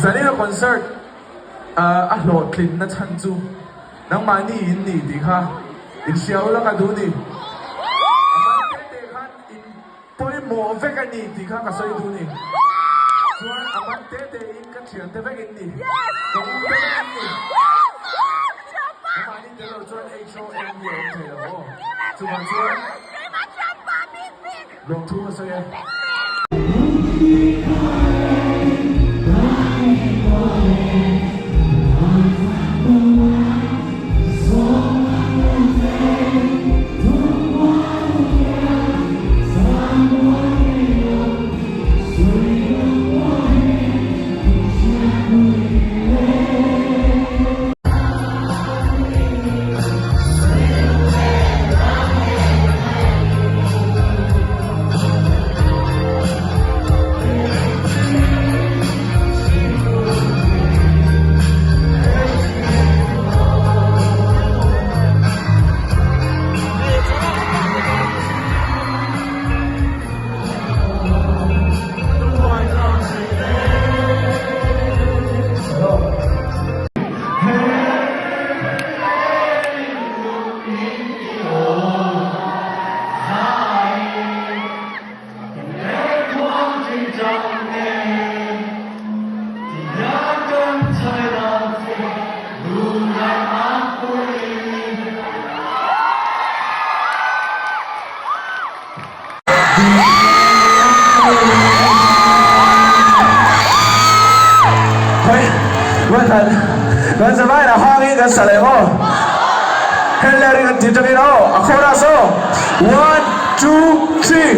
Zanina concert a hlawhtlinna chhan chu nangmahni in ni tih kha in hria ula ka duh ni. A man te te khan in pawimawh vek a ni tih kha ka sawi duh ni. Chuan a man te te in ka thian te vek in ni. Ka u te vek in ni. Nangmahni tel lo chuan HOM hi a awm thei lo aw. Chuvang chuan Lawmthu ka sawi e. Kan zavaiin a hangin kan sa leh maw? Hellary kan tih tangin aw, a chorus aw. One, two, three.